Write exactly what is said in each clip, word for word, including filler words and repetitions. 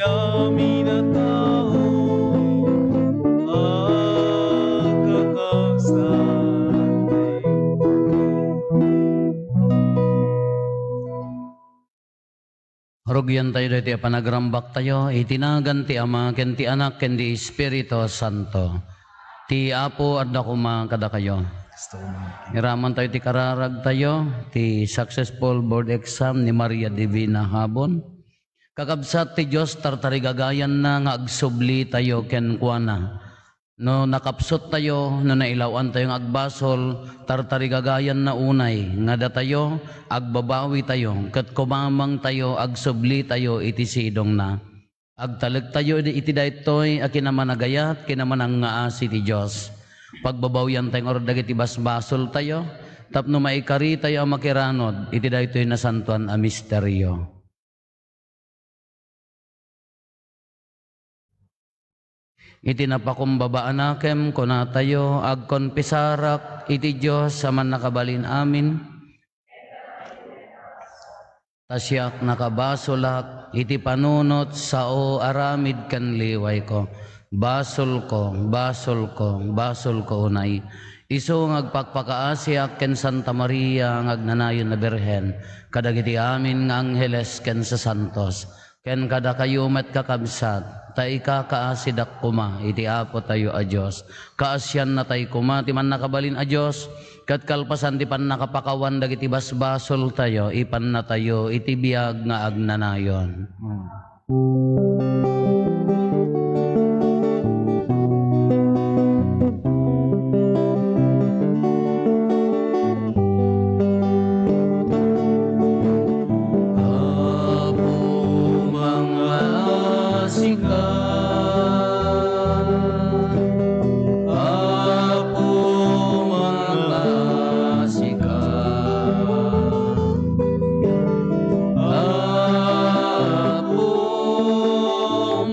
Amin a tao, agkakabsat. Rugiantayo daytoy a panagrambaktayo, iti nagan ti Ama, ken ti Anak, ken ti Espiritu Santo. Ti Apo adda koma kadakayo. Iramantayo ti kararagtayo, ti successful board exam ni Maria Divina Habon. Kakabsat, ti Dios tartarigagayanna nga agsublitayo kenkuana. No nakapsuttayo, no nailawantayo nga agbasol, tartarigagayanna unay nga datayo, agbabawitayo, ket kumamangtayo, agsublitayo iti sidongna. Agtalektayo iti daytoy a kinamanagayat, kinamanangngaasi ti Dios. Pagbabawyantayo ngarud dagiti basbasoltayo, tapno maikaritayo a makiranod iti daytoy nasantoan a misterio. Iti napakumbaba a nakem, kunatayo, agkonfesarak iti Dios a Mannakabalin Amin. Ta siak nakabasolak iti panunot, sao, aramid ken liwayko. Basolko, basolko, basolko unay. Isu nga agpakpakaasiak ken Santa Maria nga agnanayon a Birhen, kadagiti amin nga angheles ken sasantos, ken kadakayo met, kakabsat, ta ikakaasidak koma iti Apotayo a Dios. Kaasiannatay koma ti Mannakabalin a Dios, ket kalpasan ti pannakapakawan dagiti basbasoltayo, ipannatayo iti biag nga agnanayon. Apo, mangngaasika. Apo, mangngaasika. Apo,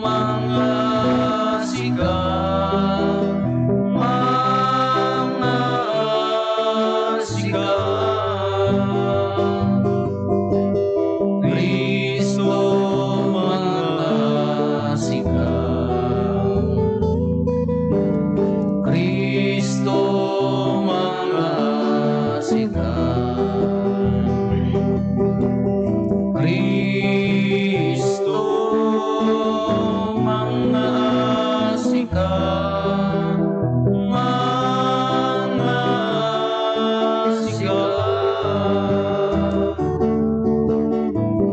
mangngaasika. Mangngaasika. Cristo, mangngaasika. Cristo, mangngaasika. Cristo, mangngaasika. Mangngaasika.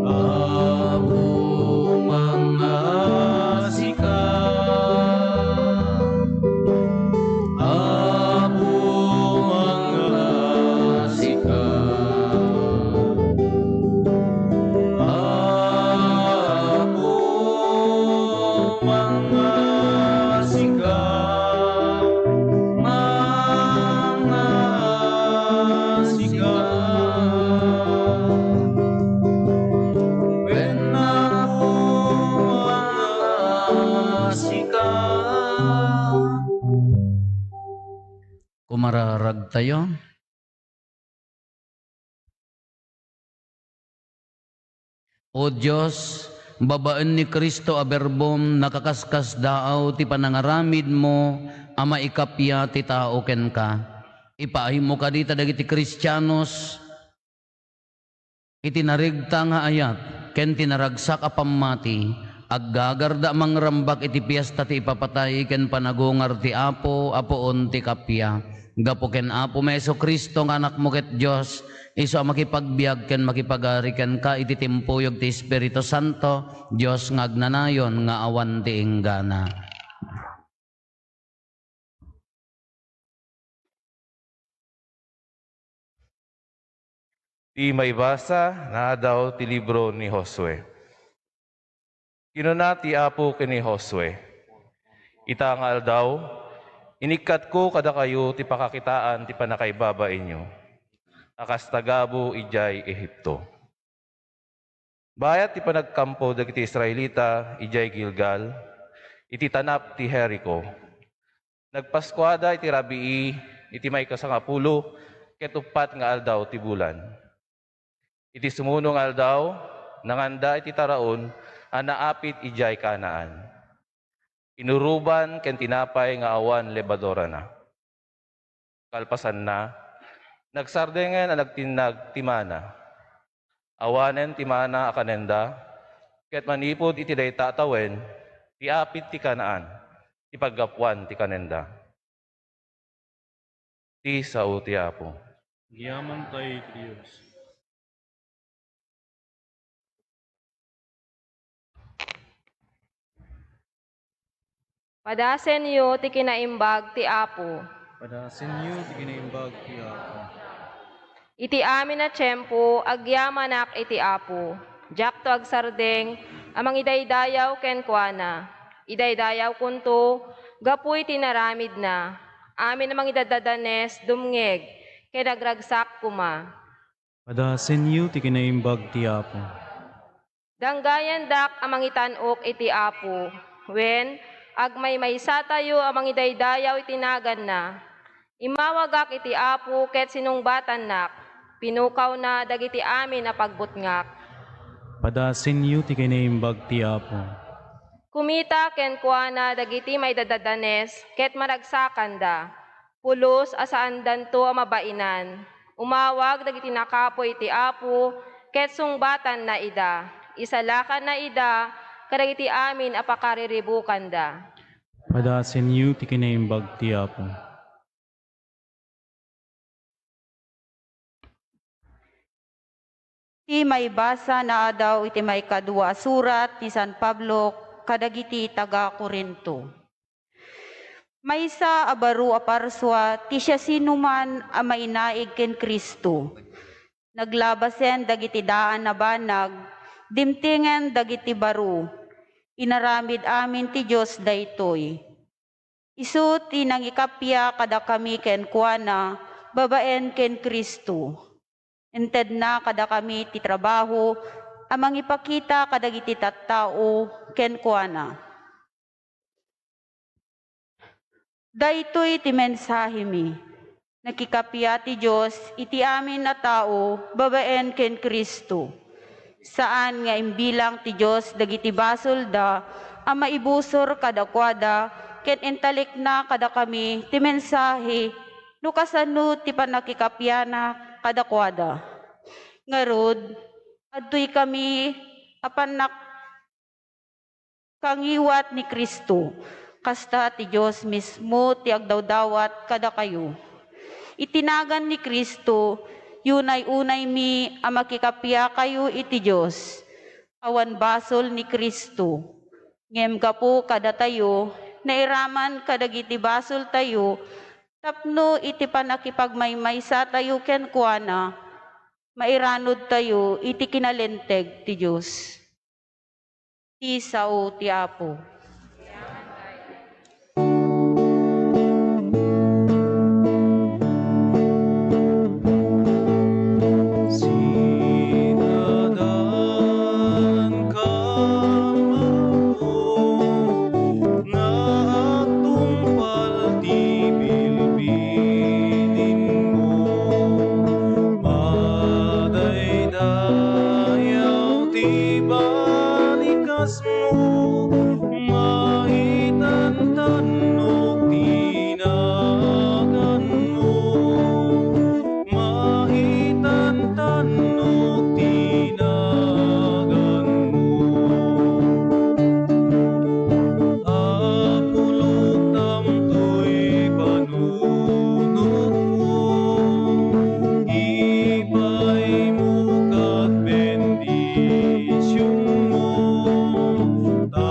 Apo, mangngaasika. Apo, mangngaasika. Apo, mangngaasika. Mangngaasika. Wen, Apo, mangngaasika. Kumararagtayo. O Dios, babaen ni Cristo a Berbom, nakakaskasdaaw ti panangaramidmo a maikappia ti tao kenka. Ipaaymo kadi ta dagiti Kristianos, iti narigta nga ayat ken ti naragsak a pammati, aggagarda a mangrambak iti piesta ti ipapatay ken panagungar ti Apo a puon ti kappia. Gapu ken Apomi Jesu-Cristo nga Anakmo ket Dios, isu a makipagbiag ken makipagari kenka iti timpuyog ti Espiritu Santo, Dios nga agnanayon nga awan ti inggana. Ti maibasa nga aldaw ti libro ni Josue. Kinuna ti Apo ken ni Josue, "Ita nga aldaw, inikkatko kadakayo ti pakakitaan ti pannakaibabainyo a kas tagabu idiay Egipto." Bayat ti panagkampo dagiti Israelita idiay Gilgal, iti tanap ti Jerico, nagpaskuada iti rabii iti maikasangapulo ket uppat nga aldaw ti bulan. Iti sumuno nga aldaw, nanganda iti taraon a naapit idiay Canaan. Inuruban ken tinapay nga awan lebadurana. Kalpasanna, nagsardengen a nagtinnag ti mana. Awanen ti mana a kanenda, ket manipud iti dayta a tawen, ti apit ti Canaan ti paggapuan ti kanenda. Ti sao ti Apo. Agyamankay iti Dios. Padasenyo ti kinaimbag ti Apo. Padasenyo ti kinaimbag ti Apo. Iti amin a tiempo, agyamanak iti Apo. Diakto agsardeng a mangidaydayaw kenkuana. Idaydayawkonto gapu iti inaramidna. Amin a mangidadadanes, dumngeg, ken agragsak koma. Padasenyo ti kinaimbag ti Apo. Danggayandak a mangitan-ok iti Apo, wen agmaymaysatayo a mangidaydayaw iti naganna. Immawagak iti Apo ket sinungbatannak. Pinukawna dagiti amin a pagbutngak. Padasenyo ti kinaimbag ti Apo. Kumita kenkuana dagiti maidadadanes ket maragsakanda. Pulos a saandanto a mabainan. Umawag dagiti nakapuy iti Apo ket sungbatanna ida. Isalakanna ida kadagiti amin a pakariribukanda. Padasenyo ti kinaimbag ti Apo. Ti maibasa naadaw iti maikadua a surat ni San Pablo kadagiti taga-Corinto. Maysa a baro a parsua ti siasinoman a mainaig ken Cristo. Naglabasen dagiti daan a banag, dimtengen dagiti baro. Inaramid amin ti Dios daytoy. Isu ti nangikappia kadakami kenkuana babaen ken Cristo. Intedna kadakami ti trabaho a mangipakita kadagiti tattao kenkuana. Daytoy ti mensahemi. Nakikappia ti Dios iti amin a tao babaen ken Cristo. Saan nga imbilang ti Dios dagiti basolda a maibusor kadakuada ken intalekna kadakami ti mensahe no kasano ti pannakikappiana kadakuada. Ngarud, adtoy kami a pannak- kangiwat ni Cristo, kasta ti Dios mismo ti agdawdawat kadakayo. Iti nagan ni Cristo, yunay-unaymi a makikappiakayo iti Dios. Awan basol ni Cristo. Ngem gapu kadatayo, nairaman kadagiti basoltayo tapno iti pannakipagmaymaysatayo kenkuana, mairanudtayo iti kinalinteg ti Dios. Ti sao ti Apo. Sinadanka, Apo, nga agtungpal ti bilbilinmo. Madaydayaw ti balikas Maitantannog ti naganmo, maitantannog ti naganmo. Apo, luktamtoy panunotmo, ipaymok bendisionmo, ta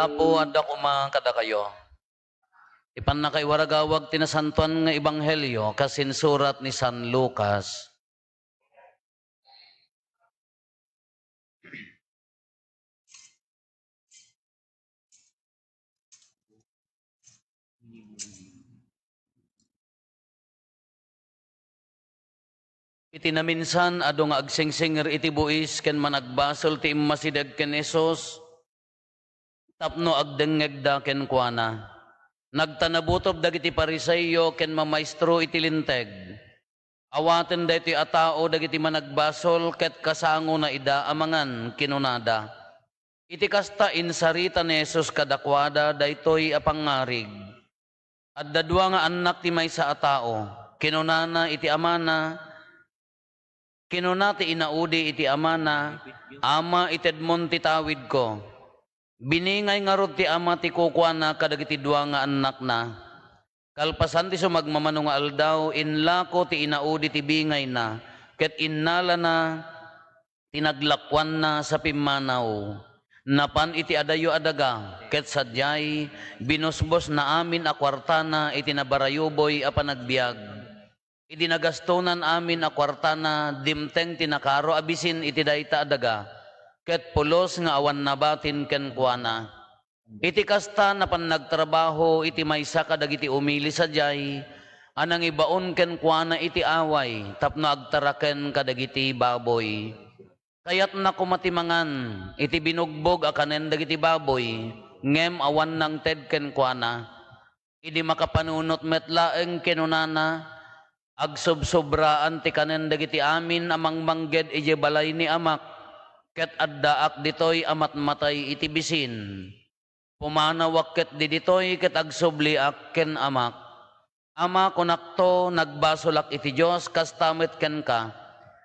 Apo, adda koma kadakayo. Ti pannakaiwaragawag ti nasantoan nga ebanghelio kas insurat ni San Lucas. Iti naminsan, adu nga agsingsingir iti buis ken managbasol ti immasideg ken Jesus tapno agdengngegda kenkuana. Nagtanabutob dagiti Fariseo ken mamaestro iti Linteg. Awaten daytoy a tao dagiti managbasol ket kasangona ida a mangan, kinunada. Iti kasta, insarita ni Jesus kadakuada daytoy a pangngarig. Adda dua nga annak ti maysa a tao. Kinunana iti amana, kinuna ti inaudi iti amana, "Ama, itedmon ti tawidko. Biningay ngarud ti ama ti kukuana kadagiti dua nga annakna." Kalpasan ti sumagmamano nga aldaw, inlako ti inaudi ti bingayna, ket innalana ti naglakuanna sa pimmanaw. Napan iti adayo a daga, ket sadiay, binusbosna amin a kuartana iti nabarayuboy a panagbiag. Idi nagastonan amin a kuartana, dimteng ti nakaro a bisin iti dayta a daga, ket pulos nga awan nabatin kenkuana. Iti kasta, napan nagtrabaho iti maysa kadagiti umili sadiay a nangibaon kenkuana iti away tapno agtaraken kadagiti baboy. Kayatna koma ti mangan iti binugbog a kanen dagiti baboy, ngem awan nangted kenkuana. Idi makapanunot met laeng, kinunana, "Agsubsobraan ti kanen dagiti amin a mangmangged idiay balay ni amak, ket addaak ditoy a matmatay iti bisin. Pumanawak ketdi ditoy ket agsubliak ken amak. Ama, kunakto, nagbasolak iti Dios, kasta met kenka.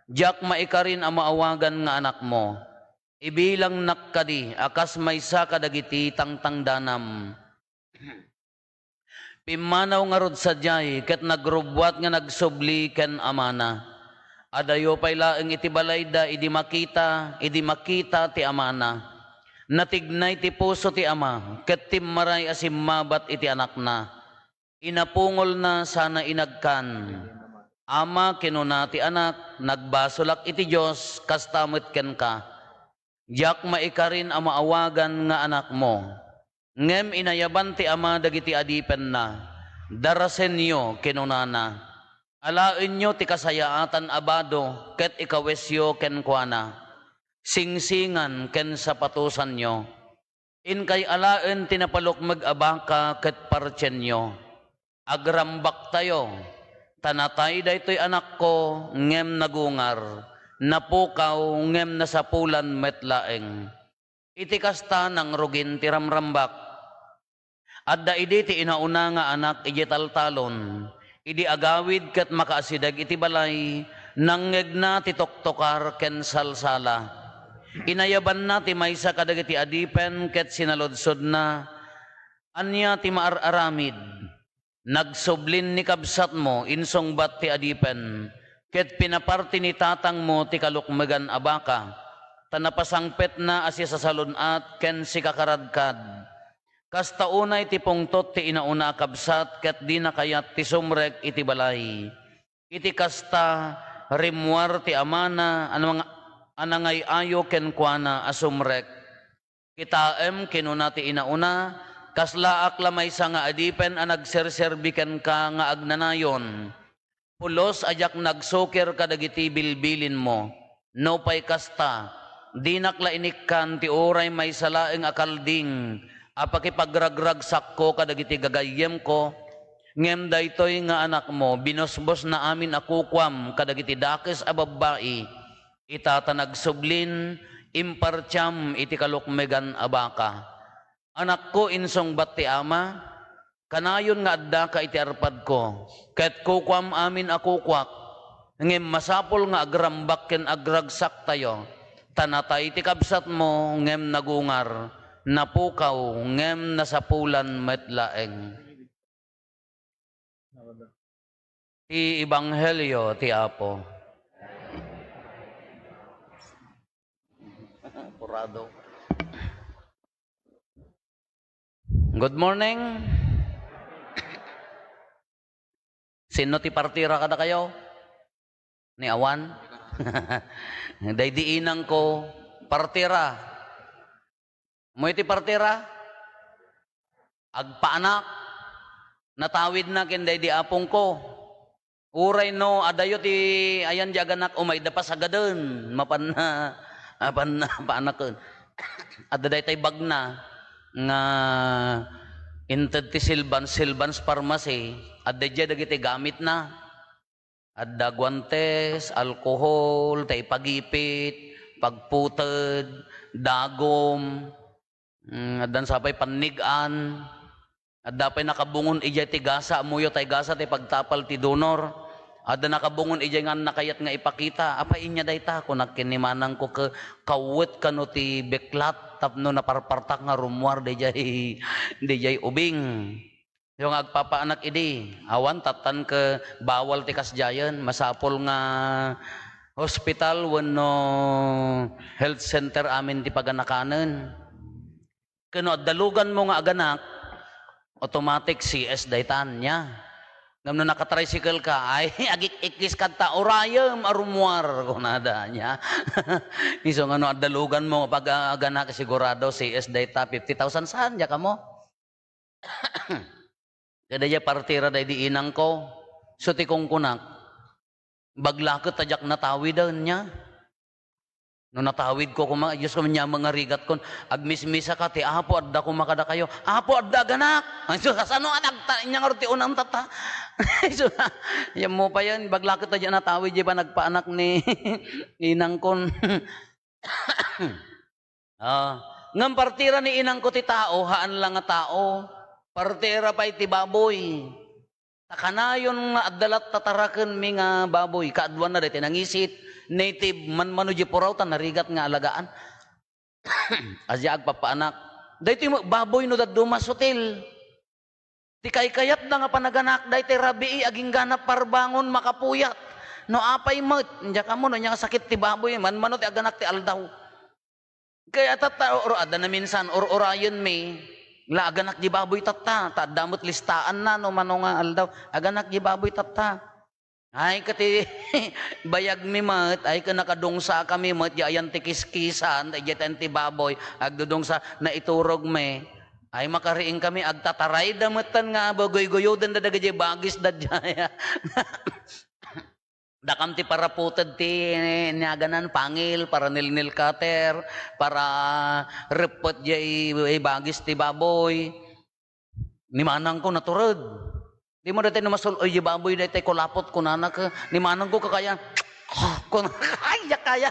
Diak maikarin a maawagan nga anakmo. Ibilangnak kadi a kas maysa kadagiti tangtangdanam." Pimmanaw ngarud sadiay ket nagrubbuat nga nagsubli ken amana. Adayo pay laeng iti balayda idi makita, idi makita ti amana. Natignay ti puso ti ama ket timmaray a simmabat iti anakna. Inapungolna sana inagkan. "Ama," kinuna ti anak, "nagbasolak iti Dios, kasta met kenka. Diak maikarin a maawagan nga anakmo." Ngem inayaban ti ama dagiti adipenna. "Darasenyo," kinunana. "Alaenyo ti kasayaatan a bado ket ikawesyo kenkuana. Singsingan ken sapatosanyo. Inkay alaen ti napalukmeg a baka ket partienyo. Agrambaktayo, ta natay daytoy anakko ngem nagungar, napukaw ngem nasapulan met laeng." Iti kasta, nangrugin ti ramrambak. Adda idi ti inauna nga anak idiay taltalon. Idi agawid ket makaasideg iti balay, nangngegna ti toktokar ken salsala. Inayabanna ti maysa kadagiti adipen ket sinaludsodna, "Ania ti maar-aramid?" "Nagsublin ni kabsatmo," insungbat ti adipen, "ket pinaparti ni tatangmo ti kalukmegan a baka, ta napasangpetna a sisasalun-at ken sikakaradkad." Kasta unay ti pungtot ti inauna a kabsat ket dina kayat ti sumrek iti balay. Iti kasta, rimmuar ti amana a nang-, a nangay-ayo kenkuana a sumrek. "Kitaem," kinuna ti inauna, "kaslaak la maysa nga adipen a nagserserbi kenka nga agnanayon. Pulos a diak nagsukir kadagiti bilbilinmo. Nupay kasta, dinak la inikkan ti uray maysa laeng a kalding a pakipagragragsakko kadagiti gagayyemko, ngem daytoy nga anakmo, binusbosna amin a kukuam kadagiti dakes a babbai. Ita ta nagsublin, impartiam iti kalukmegan a baka." "Anakko," insungbat ti ama, "kanayon nga addaka iti arpadko, ket kukuam amin a kukuak, ngem masapul nga agrambak ken agragsaktayo, ta natay ti kabsatmo ngem nagungar, napukaw ngem nasapulan met laeng." Ti Ebanghelio ti Apo. Purado. Good morning. Sino ti partira kadakayo? Ni awan? Daydi inangko, partira. Ammoyo ti partira? Agpaanak. Natawidna ken daydi apongko. Uray no adayo ti ayan di aganak, umayda pasagaden, mapanna, mapanna paanaken. Adda daytay bagna nga inted ti Silvans, Silvans Pharmacy, adda diay dagiti gamitna. Adda guantes, alkohol, tay pagipit, pagputed, dagom, mm, addan sapay pannig-an, adda pay nakabungon idiay ti gasa, ammoyo tay gasa ti pagtapal ti donor. Adda nakabungon idiay nga nakaayat nga ipakita. Apay inya dayta? Kunak ken ni manangko, ke-, kawet kano ti beklat tapno naparpartak nga rummuar diay, diay ubing. Yo nga agpapaanak idi, awan tattan ke bawal ti kasdiayen, masapul nga hospital wenno health center amin ti paganakanen. Ken no adda luganmo nga aganak, automatic C S daytan, nya. Ngem no nakatricycle ka, ay, agik-ikkis kadta, urayem a rummuar, kunada, nya. Isu nga no adda luganmo nga pag-, aganak, sigurado C S dayta, fifty thousand saan, diak ammo. Kada diay partira daydi inangko, isu ti kunkunak, baglaket ta diak natawiden, nya. No natawidko koma, Dios ko, nya mangarigatkon, agmismisa ka, ti Apo adda koma kadakayo. Apo, adda aganak. Isu, kasano a nagta-, inya ngarud ti unang tata? Isu, yan mo pa yan, baglaket ta diak natawid, diay panagpaanak ni inangkon. Ah, ngem partira ni inangko ti tao, haan la nga tao. Partira pay ti baboy. Ta kanayon nga adda lat tatarakenmi nga baboy, kaaduanna daytoy nangisit, native, manmano diay puraw ta narigat nga alagaan. Adda agpapaanak. Daytoy met baboy no dadduma, sutil. Ti kaykayatda nga panaganak, daytoy rabii, aginggana parbangon, makapuyat. No apay met, diak ammo no ania nga sakit ti baboy, manmano ti aganak ti aldaw. Kaya tatta, or-, adda naminsan, or-, urayenmi, la aganak diay baboy tatta, ta adda met listaanna, no mano nga aldaw, aganak diay baboy tatta. Ay, ket ti bayagmi met, ay, ket nakadungsa kami met, diay ayan ti kiskisan, diay ayan ti baboy, agdudungsa, naiturogmi. Ay, makariing kami, agtatarayda metten nga, guyguyoden da dagiti bagis da diay. Dakam ti paraputed ti niaganan, pangil, para nilnil cutter, para reppet diay bagis ti baboy. Ni manangko natured. Di mo daytoy no masul-oy diay baboy daytoy kulapot, kunana ket ni manangko kakaya. Kun-, ay, diak kaya.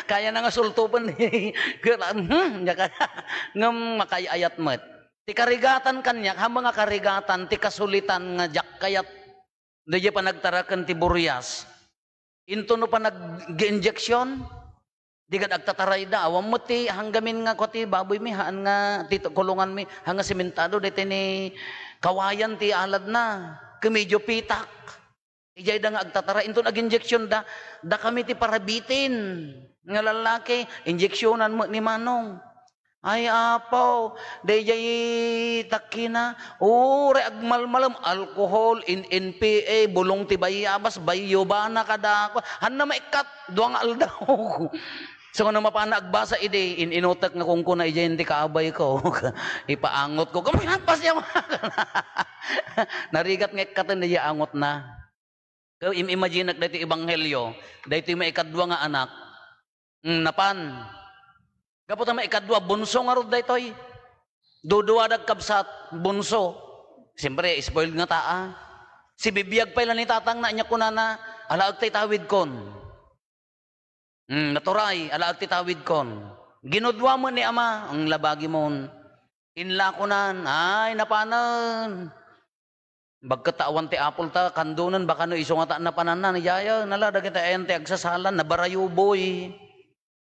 Kayana nga sultupen. Hmm, diak kaya. Ngem makaay-ayat met. Ti karigatan kaniak, haan nga karigatan, ti kasulitan nga diak kayat. Daydiay panagtaraken ti burias. Into no panag-injection, di gad agtatarayda. Awan met ti hanggamin nga kua ti baboymi, haan nga ti kulonganmi, haan nga simentado, daytoy ni kawayan ti aladna. Ket medyo pitak. Idiayda nga agtataray, inton aginjeksionda, dakami ti parabitin nga lallaki, injeksionan met ni manong. Ay, Apo, daydiay takkina, uray agmalmalem, alkohol, in-, N P A, bulong ti bayabas, bayyobana kadakua, hanna maikkat, dua nga aldaw. So, nga no mapana agbasa idi, in-inutek nga kunkuna, idiay ti kaabayko. Ipaangotko, kumapas niya. Narigat nga ikkaten, daydiay angotna. Ket im-, imaginak daytoy ebanghelio, daytoy maikadua nga anak, mm, napan. Gapu ta maikadua, bunso ngarud daytoy. Dudua dagkabsat, bunso. Siyempre, spoiled nga taa. Sibibiag pay la ni tatangna, ania kunana, "Alaek tay tawidkon." Hmm, naturay, alaek ti tawidkon. Ginudua met ni ama, ang labagimon. Inlakonan, ay, napanen. Bagket ta awan ti apol ta, kandonen, baka no isu ngata napananna, ni Jaya, nala, dagiti ayan ti agsasalan, nabarayuboy.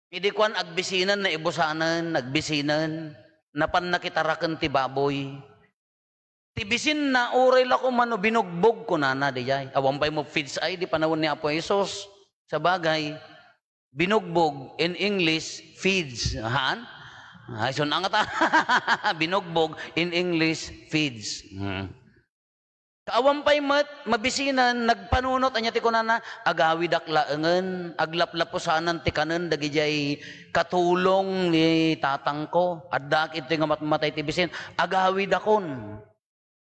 Idi kuan, agbisinen, naibusanen, nagbisinen, napan nakitaraken ti baboy. Ti bisinna, uray la koma no binugbog, kunana, daydiay. Awan pay mo feeds ay, di panawen ni Apo Jesus. Sabagay, binugbog, in English, feeds. Han? Ay, sun-, angata. Binugbog, in English, feeds. Hmm. Kaawan pay met, mabisinen, nagpanunot, ania ti kunana, "Agawidak laengen, aglaplapusanan ti kanen dagidiay katulong ni tatangko. Addaak itoy nga matmatay ti bisin, agawidakon."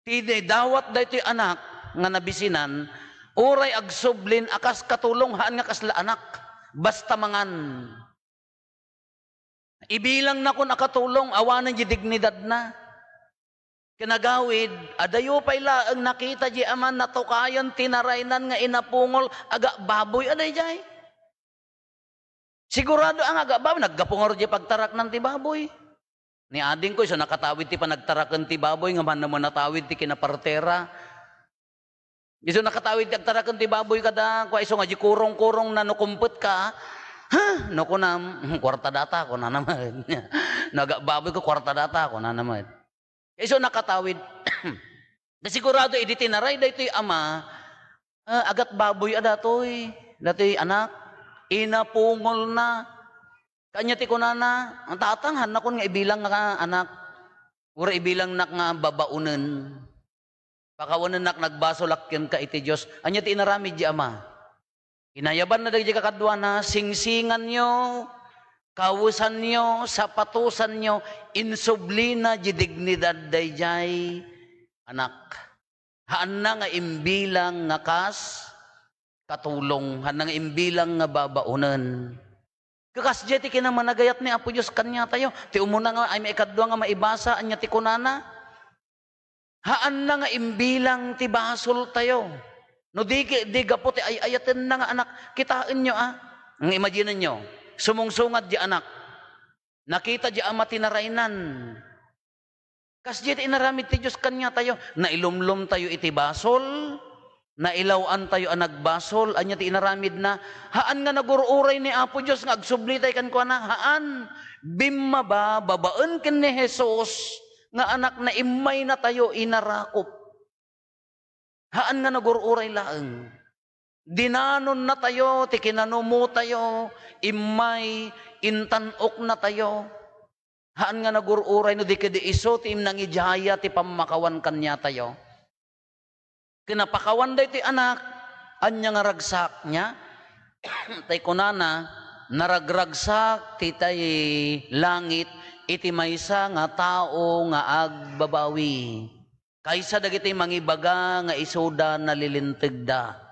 Ti dawat daytoy anak nga nabisinan, uray agsublin a kas katulong, haan nga kasla anak, basta mangan. Ibilangnakon a katulong, awanen di dignidadna. Ken agawid, adayo pay laeng nakita di ama natukayen ti naraynan nga inapungol, aga baboy a daydiay. Sigurado a nga aga baboy, naggapu ngarud di pagtaraknan ti baboy. Ni adingko, isu nakatawid ti panagtaraken ti baboy, nga mano man natawid ti kinapartera. Isu nakatawid ti agtaraken ti baboy kada, kua isu nga di kurong-kurong na no kumpet ka, ha? No kunam, "Hmm, kuarta data," kunana met. No aga baboy ko, "Kuarta data," kunana met. Isu nakatawid. Sigurado idi tinaray daytoy ama, ah, agat baboy a datoy, datoy anak, inapungolna. Kanya ti kunana, "Tatang, hannakon nga ibilang nga anak, uray ibilangnak nga babaonen." Pakawanennak, nagbasolak kenka iti Dios. Ania ti inaramid ti ama? Inayabanna dagiti kakaduana, singsinganyo, kawesanyo, sapatosanyo, insublina di dignidad daydiay anak. Haanna nga imbilang nga kas katulong, haanna nga imbilang nga babaonen. Kakas diay ti kinamanagayat ni Apo Dios kaniatayo. Ti umuna nga, ay, maikadua nga maibasa, ania ti kunana? Haanna nga imbilang ti basoltayo. No di, di gapu ti ay-ayatenna nga anak, kitaenyo, a? Nga imaginenyo, sumungsungad di anak. Nakita di ama ti naraynan. Kasdiay ti inaramid ti Dios kaniatayo. Nailumlomtayo iti basol, nailaw-antayo a nagbasol. Ania ti inaramidna? Haan nga nagur-uray ni Apo Dios nga agsublitay kenkuana. Haan. Bimmaba babaen ken ni Jesus nga anakna, immaynatayo inarakop. Haan nga nagur-uray laeng. Dinanonnatayo ti kinanumotayo, immay, intan-oknatayo. Haan nga nagur-uray no di kadi isu ti imnangidaya ti pammakawan kaniatayo. Kinapakawan daytoy anak, ania nga ragsak nia? Tay kunana, "Naragragsak ti tay langit iti maysa nga tao nga agbabawi kaysa dagiti mangibaga nga isuda nalilintegda."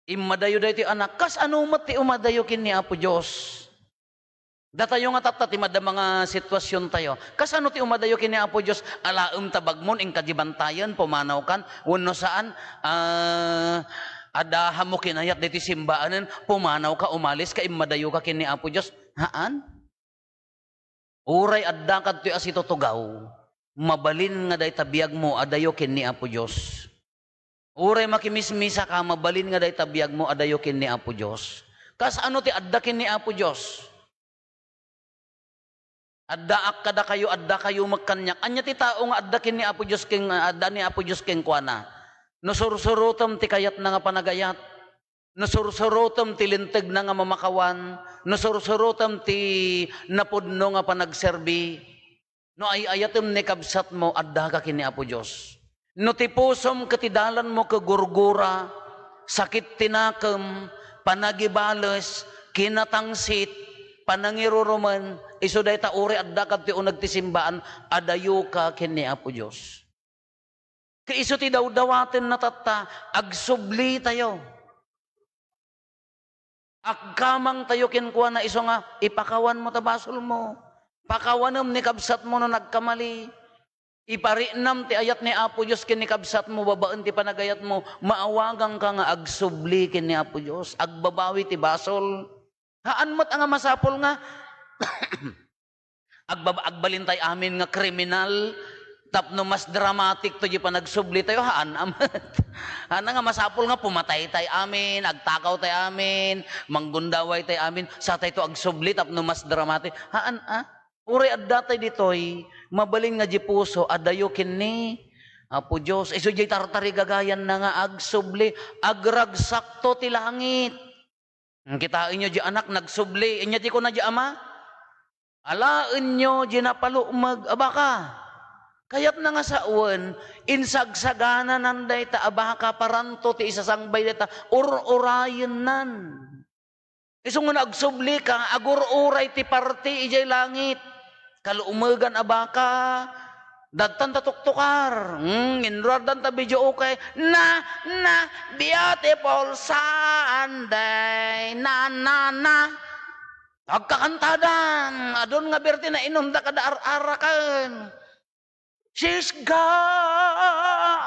Immadayo daytoy anak, kasano met ti umadayo ken ni Apo Dios? Datayo nga tatta ti madama nga sitwasiontayo. Kasano ti umadayo ken ni Apo Dios? Alaem ta bagmon, inka di bantayen, pumanawkan, wenno saan, ah, adda mo kinayat ditoy simbaanen, pumanawka, umaliska, immadayoka ken ni Apo Dios? Haan. Uray adda kadtoy a situtugaw, mabalin nga dayta biagmo adayo ken ni Apo Dios. Uray makimismisaka, mabalin nga dayta biagmo adayo ken ni Apo Dios. Kasano ti adda ken ni Apo Dios? Addaak kadakayo, addakayo met kaniak. Ania ti tao nga adda ken ni Apo Dios ken, adda ni Apo Dios kenkuana? No sursurotem ti kayatna nga panagayat, no sursurotem ti lintegna nga mamakawan, no sursurotem ti napudno nga panagserbi, no ay-ayatem ni kabsatmo, addaka ken ni Apo Dios. No ti pusom ket ti dalanmo ket gurgura, sakit ti nakem, panagibales, kinatangsit, panangirurumen, isu dayta uray adda kadtoy uneg ti simbaan, adayoka ken ni Apo Dios. Ket isu ti dawdawatenna tatta, agsublitayo. Agkamangtayo kenkuana isu nga, "Ipakawanmo ta basolmo. Pakawanem ni kabsatmo no nagkamali. Ipariknam ti ayat ni Apo Dios ken ni kabsatmo babaen ti panagayatmo. Maawaganka nga agsubli ken ni Apo Dios. Agbabawi ti basol." Haan met a nga masapul nga agbab-, agbalintay amin nga kriminal tapno mas dramatic to di panagsublitayo, haan a met. Haan a nga masapul nga pumataytay amin, agtakawtay amin, manggundawaytay amin, satayto agsubli tapno mas dramatic. Haan a. Uray addatay ditoy, mabalin nga di puso, adayo ken ni Apo Dios. Isu diay tartarigagayanna nga agsubli, agragsakto ti langit. Kitaenyo di anak nagsubli, ania ti kuna di ama? Alaenyo diay napalukmeg a baka. Kayatna nga sawen, insagsaganana dayta a baka, paranto ti isasangbay dayta, ur-urayennan. Isu nga nagsublika, agur-uray ti parti idiay langit. Kalumegan a baka, dadtan ta tuktukar. Hmm, inruardan ta videoke. Na, na, beautiful Sunday. Na, na, na. Agkakantadan, adun nga birti na inunda kada ar-araken. Sisga!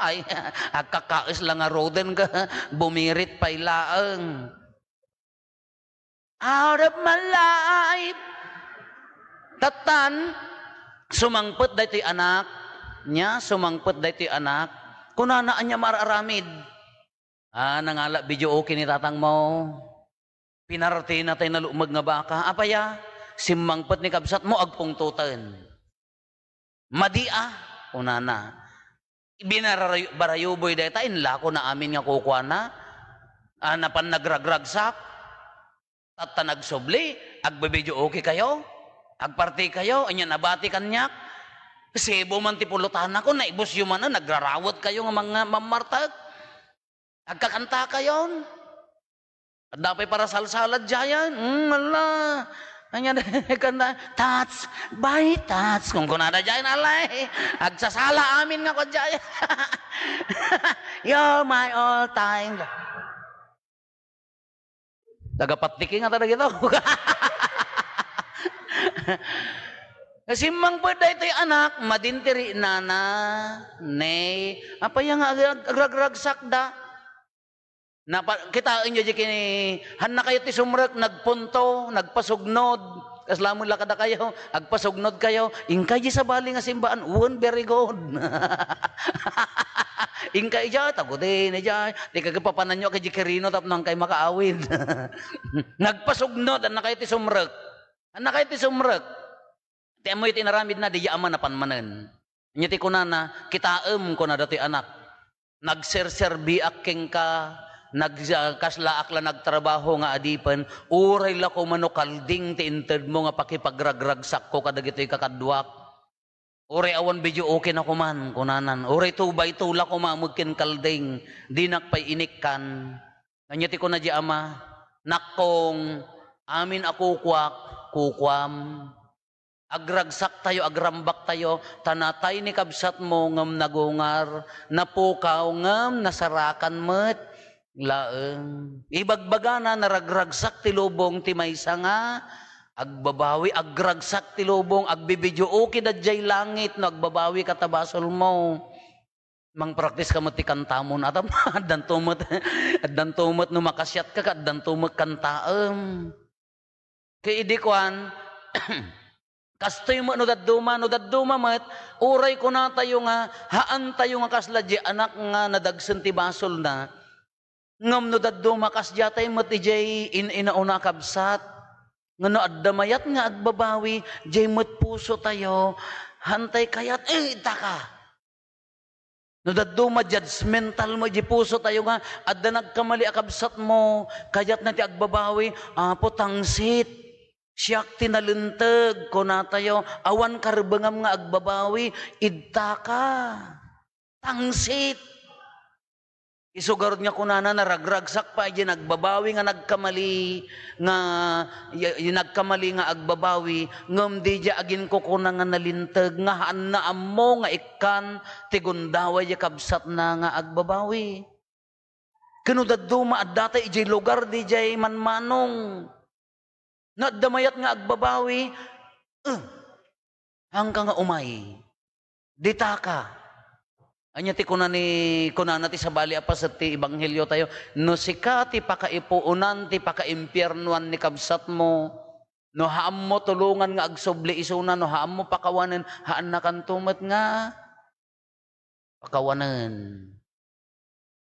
Ay, agkakaes la nga ruden ka, bumirit pay laeng. Out of my life. Tattan, sumangpet daytoy anak. Nia, sumangpet daytoy anak. Kunana, ania mar-aramid? Ah, nangala videoke ni tatangmo. Pinartina tay nalukmeg nga baka. Apay a? Simmangpet ni kabsatmo, agpungtoten. Madi a, kunana. Binararay-, barayuboy dayta, inlakona amin nga kukuana. Ah, napan nagragragsak. Tatta nagsubli, agbibideoke kayo, agparti kayo, ania nabati kaniak. Sibu man ti pulutanako, naibusyo manen, nagrarawet kayo nga mga mammartek. Agkakanta kayon. Adda pay parasalsala diayen. Hmm, ala. Ania, kanta, "Touch by touch." Kunkunada diayen, alay. Agsasala amin nga kua diayen. "You're my all time." Taga-Patiki ngata dagito. Simmangpet daytoy anak, madin ti rinana, ne, apay nga ag-, ag-, agragragsakda. Napa-, kitaenyo diay kini, hannakayo ti sumrek, nagpunto, nagpasugnod. Kasla met la kadakayo, agpasugnod kayo. Inkay diay sabali nga simbaan, wen, very good. Inkay diay, tagudi ni diay. Ti kagpapananyo kay diay kirino tapno inkay makaawid. Nagpasugnod, hannakayo ti sumrek. Hannakayo ti sumrek. Ti ammoyo ti inaramidna, diay ama napan manen. Ania ti kunana, "Kitaem," kuna datoy anak. "Nagserserbiak kenka, nag-, kaslaak la nagtrabaho nga adipen, uray la koma no kalding ti intedmo nga pakipagragragsakko kadagitoy kakaduak. Uray awan videoke na koman," kunanan. "Uray two by two la koma met ken kalding, dinak pay inikkan." Ania ti kuna diay ama, "Nakkong, amin a kukuak, kukuam." Agragsaktayo, agrambaktayo, ta natay ni kabsatmo ngem nagungar, napukaw ngem nasarakan met laeng. Ibagbagana, naragragsak ti lubong ti maysa nga agbabawi, agragsak ti lubong, agbibideoke da diay langit no agbabawi ka ta basolmo. Mangpraktis ka met ti kantamon. Atam, addanto met, addanto met no makasiatka, addanto met kantaem. Ket idi kuan, kastoy met no dadduma, no dadduma met, uray kunatayo nga, haantayo nga kasla diay anak nga nadagsen ti basolna. Ngem no dadduma, kasdiatay met idiay in-inauna a kabsat. Nga no adda mayat nga agbabawi, diay met pusotayo, haantay kayat, eh, itaka. No dadduma, judgmental mo idiay pusotayo nga adda nagkamali a kabsatmo, kayatna ti agbabawi, "Apo, tangsit. Siak ti nalinteg," kunatayo, "Awan karbengam nga agbabawi, idtaka. Tangsit." Isu garud nga kunana, naragragsak pay diay nagbabawi nga nagkamali, nga, y-, y-, nagkamali nga agbabawi, ngem diay aginkukuna nga nalinteg, nga haanna ammo nga ikkan ti gundaway diay kabsatna nga agbabawi. Ket no dadduma, addatay idiay lugar diay manmanong. No adda mayat nga agbabawi, eh, haanka nga umay. Ditaka. Ania ti kuna ni, kunana ti sabali a paset ti ebangheliotayo, "No sika ti pakaipuonan ti pakaimpiarnoan ni kabsatmo, no haanmo tulongan nga agsubli isuna, no haanmo pakawanen, haannakanto met nga pakawanen."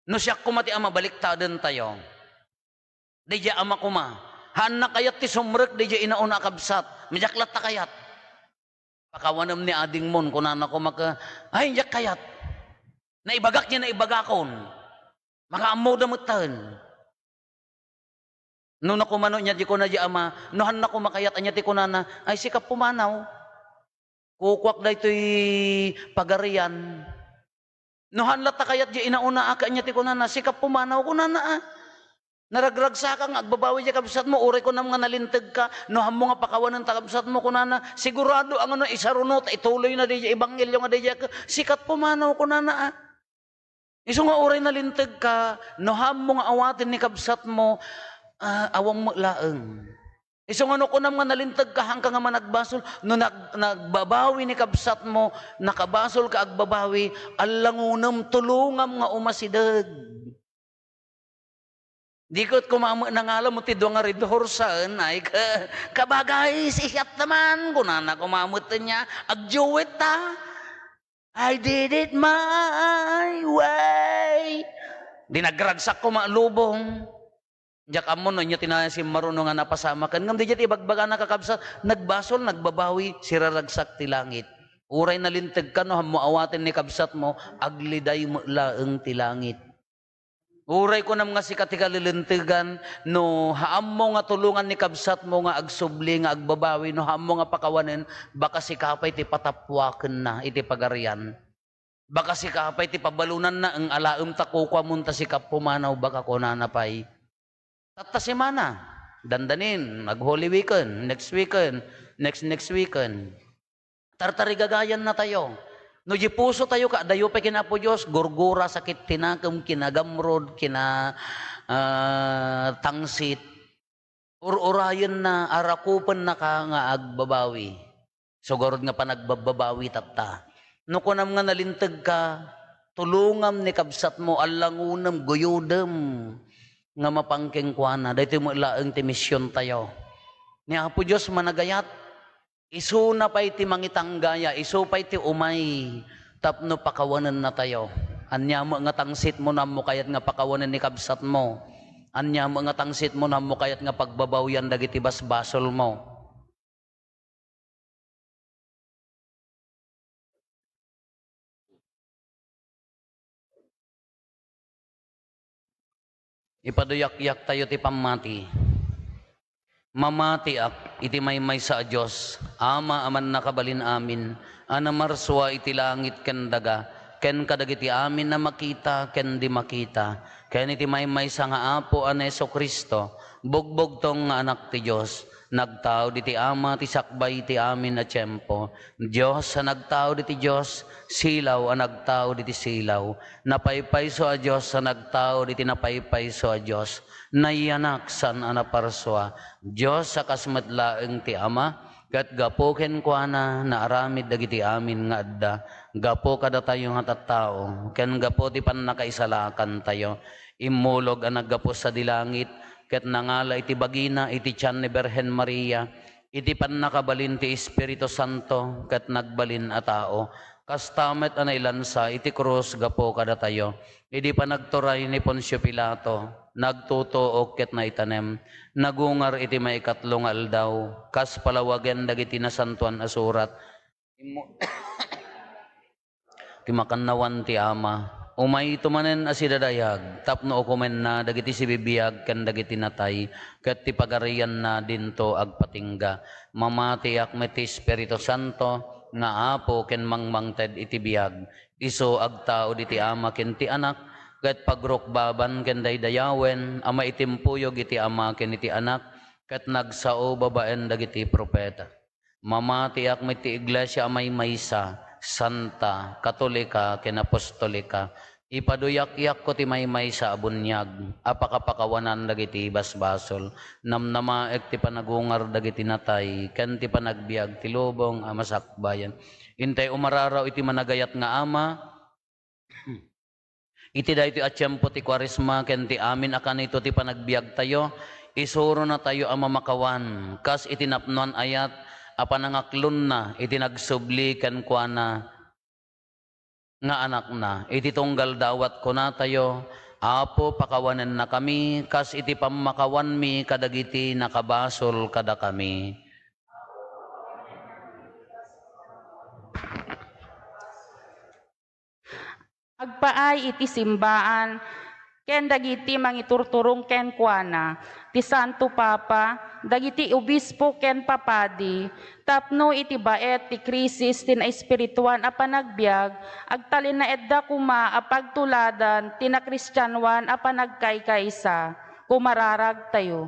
No siak koma ti ama, baliktadentayo. Daydiay ama koma, haanna kayat ti sumrek daydiay inauna a kabsat. Diak latta kayat. "Pakawanem ni adingmon," kunana koma ket, "Ay, diak kayat. Naibagak diay naibagakon. Makaammoda metten." No nakumano niya, di kuna di ama, no han na kumakayat, anya ti kunana, "Ay, sika pumanaw. Kukuak daytoy pagarian." No han latta kayat di inauna, a, anya ti kunana, "Sika pumanaw," kunana, a. Naragragsaka nga agbabawi di kabsatmo, uray kunam nga nalinteg ka, no hammo nga pakawanen ta kabsatmo, kunana, "Sigurado a ngano, isaruno ta ituloy na di ebanghelio nga di, sikat pumanaw," kunana, a. Isu nga uray nalinteg ka, no hammo nga awaten ni kabsatmo, a, awan met laeng. Isu nga no kunam nga nalinteg ka, hanka nga managbasol, no nag-, nagbabawi ni kabsatmo, nakabasol ka agbabawi, allangonem, tulongam nga umasideg. Di ket kumamet nangala mo ti dua nga Red Horse, ay, ka-, kabagay, sisiat naman, kunana kumamet niya, "Agjuwit ta. I did it my way." Di nagragsak ko malubong. Diak ammo no anya ti nasimmaruno nga napasamaken. Ngem di diay ti ibagbagana, kakabsat, nagbasol, nagbabawi, siraragsak ti langit. Uray nalinteg ka no hammo awaten ni kabsatmo, agliday met laeng ti langit. Uray kunam nga sika ti kalilintegan, no haammo nga tulongan ni kabsatmo nga agsubli nga agbabawi, no haammo nga pakawanen, baka sika pay ti patappuakenna iti pagarian. Baka sika pay ti pabalonanna, "Eng, alaem ta kukuamon ta sika pumanaw," baka kunana pay. Tatta semana, dandanin, mag-Holy Weekend, next weekend, next next weekend. Tartarigagayan natayo. No di puso tayo, kaadayo pay ken Apo Dios, gurgura, sakit ti nakem, kinagamrod, kina, ah, tangsit. Ur-urayenna, arakupennaka nga agbabawi. Sugarod nga panagbabbabawi tatta. No kunam nga nalinteg ka, tulongam ni kabsatmo, allangonem, guyodem nga mapan kenkuana. Daytoy met laeng ti misiontayo. Ni Apo Dios managayat, isuna pay ti mangitanggaya, isu pay ti umay tapno pakawanennatayo. Ania met nga tangsitmo no ammo kayat nga pakawanen ni kabsatmo? Ania met nga tangsitmo no ammo kayat nga pagbabawian dagiti basbasolmo? Ipaduyakyak tayo ti pammati. Mamatiak iti maymaysa a Dios, Ama a mannakabalin amin, a namarsua iti langit ken daga, ken kadagiti amin a makita ken di makita, ken iti maymaysa nga Apo a ni Jesu-Cristo, bugbugtong nga Anak ti Dios, nagtaud iti Ama ti sakbay ti amin a tiempo, Dios a nagtaud iti Dios, silaw a nagtaud iti silaw, napaypayso a Dios a nagtaud iti napaypayso a Dios, nayanak saan a naparsua, Dios a kas met laeng ti Ama, ket gapu kenkuana naaramid dagiti amin nga adda, gapu kadatayo nga tattao, ken gapu ti pannakaisalakantayo. Immulog a naggapu sadi langit, ket nangala iti bagina iti tian ni Birhen Maria, iti pannakabalin ti Espiritu Santo, ket nagbalin a tao. Kasta met a nailansa iti krus gapu kadatayo. Idi panagturay ni Poncio Pilato, nagtutuok ket naitanem. Nagungar iti maikatlo nga aldaw, kas palawagen dagiti Nasantoan a Surat. Immo-, ti makannawan ti Ama, umayto manen a sidadayag tapno ukomenna dagiti sibibiag ken dagiti natay, ket ti pagarianna dinto agpatingga. Mamatiak met ti Espiritu Santo nga Apo ken mangmangted iti biag. Isu agtaud iti Ama ken ti Anak, ket pagrukbaban ken daydayawen a maitimpuyog iti Ama ken iti Anak, ket nagsao babaen dagiti profeta. Mamatiak met ti iglesia a maymaysa, santa, katolika, ken apostolika. Ipaduyakyak ko ti maymaysa a buniag a pakapakawanan dagiti basbasol. Namnamaek ti panagungar dagiti natay ken ti panagbiag ti lubong a masakbayan. Intay umararaw iti managayat nga Ama, iti daytoy a tiempo ti Kuaresma ken ti amin a kanito ti panagbiagtayo, isuronatayo a mamakawan kas iti napnoan ayat a panangaklonna iti nagsubli kenkuana nga Anakna. Iti tunggal dawat kunatayo, Apo, pakawanennakami kas iti pammakawanmi kadagiti nakabasol kadakami. Agpaay iti simbaan, ken dagiti mangiturturong kenkuana, ti Santo Papa, dagiti obispo ken papadi, tapno iti baet ti krisis ti naespirituan a panagbiag, agtalinaedda koma a pagtuladan ti nakristianoan a panagkaykaysa. Kumararagtayo.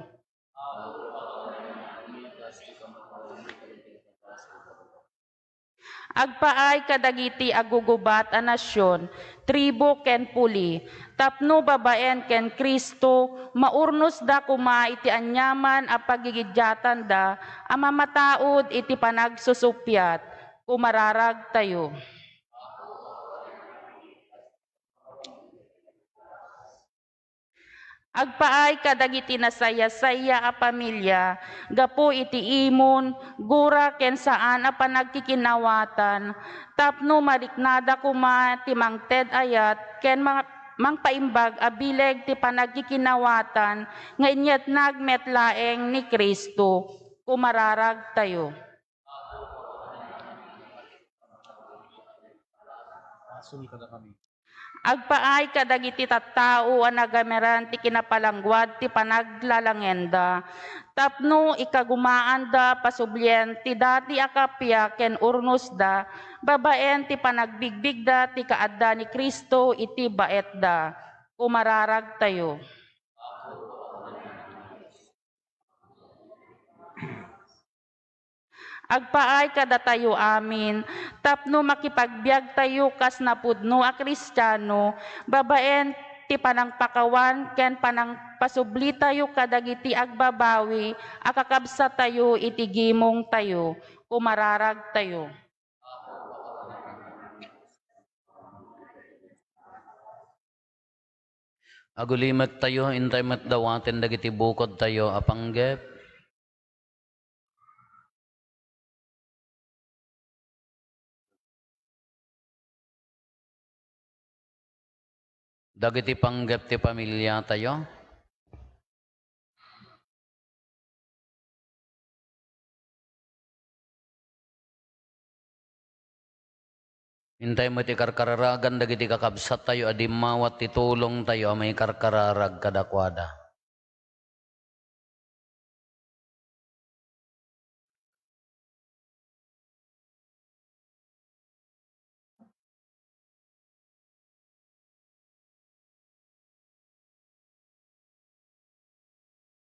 Agpaay kadagiti agugubat a nasion, tribu ken puli, tapno babaen ken Cristo, maurnosda koma iti aniaman a pagigidiatanda a mamataud iti panagsusuppiat. Kumararagtayo. Agpaay kadagiti nasayasaya a pamilia gapu iti imon, gura ken saan a panagkikinawatan, tapno mariknada koma ti mangted ayat ken ma-, mangpaimbag a bileg ti panagkikinawatan nga inyatnag met laeng ni Cristo. Kumararagtayo. Agpaay kadagiti tattao a nagamiran ti kinapalangguad ti panaglalangenda, tapno ikagumaanda a pasublien ti dati a kappia ken urnosda babaen ti panagbigbigda ti kaadda ni Cristo iti baetda. Kumararagtayo. Agpaay kadatayo amin tapno makipagbiagtayo kas napudno a Kristiano babaen ti panangpakawan ken panangpasublitayo kadagiti agbabawi a kakabsattayo iti gimongtayo. Kumararagtayo. Agulimektayo, intay met dawaten dagiti bukodtayo a panggep. Dagiti panggep ti pamiliatayo. Intay met ikarkararagan dagiti kakabsattayo a dimmawat ti tulongtayo a maikarkararag kadakuada.